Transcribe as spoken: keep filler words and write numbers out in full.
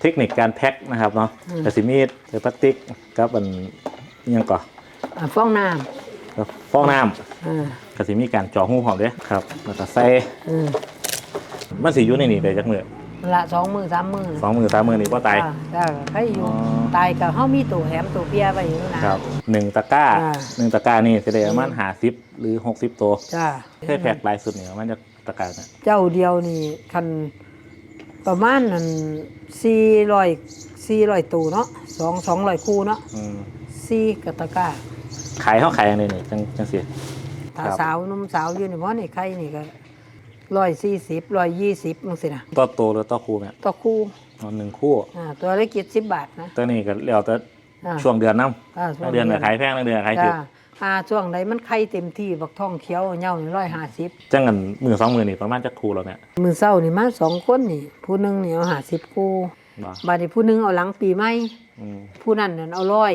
เทคนิคการแพ็คนะครับเนาะ อืม ก็สิมีใส่พลาสติกกับอันอิหยังก่อน อ่าฟองน้ กับฟองน้ำ ำอ่า ก็สิมีการเจาะรูพร้อมเด้ครับ แล้วก็ใส่ อืม มันสิอยู่ในนี่ได้จักมื้อ ละสองมื้อสามมื้อ สองมื้อสามมื้อนี่บ่ตาย อ่าได้ใครอยู่ อ๋อ ตายก็เฮามีตู้แหมตู้เปียไว้อยู่นะครับ หนึ่งตะกร้า อ่า หนึ่งตะกร้านี่สิได้ประมาณ อืม ห้าสิบหรือหกสิบตัว จ้า เคยแพ็คหลายสุดนี่ประมาณจักตะกร้าเนี่ย เจ้าเดียวนี่คันประมาณนั้นสี่ร้อยสี่ร้อยตู้เนาะสองสองร้อยคู่เนาะ อืม สี่กะตะกร้า ขายเฮาขายจังได๋นี่จังจังซี่ ถ้า ครับ สาวหนุ่มสาวอยู่นี่บ่นี่ไข่นี่ก็ร้อยสี่สิบร้อยยี่สิบจังซี่นะ ต่อโตหรือต่อคู่แม่ ต่อคู่ อ๋อหนึ่งคู่ อ่าตัวละเจ็ดสิบบาทนะ ตัวนี้ก็แล้วแต่ อ่า ช่วงเดือนนำ อ่าช่วง เดือนก็ขายแพงเดือนขายถูก จ้าอ่าช่วงใดมันไข่เต็มที่บักทองเขียวเหย้านี่ร้อยห้าสิบ จังอันมื้อสองมื้อนี่ประมาณจักคู่แล้วแม่ มื้อเช้านี่มาสองคนนี่ ผู้หนึ่งนี่เอาห้าสิบคู่ บ่ บาดนี้ผู้หนึ่งเอาหลังปีใหม่ อืม ผู้นั้นนั่นเอาร้อย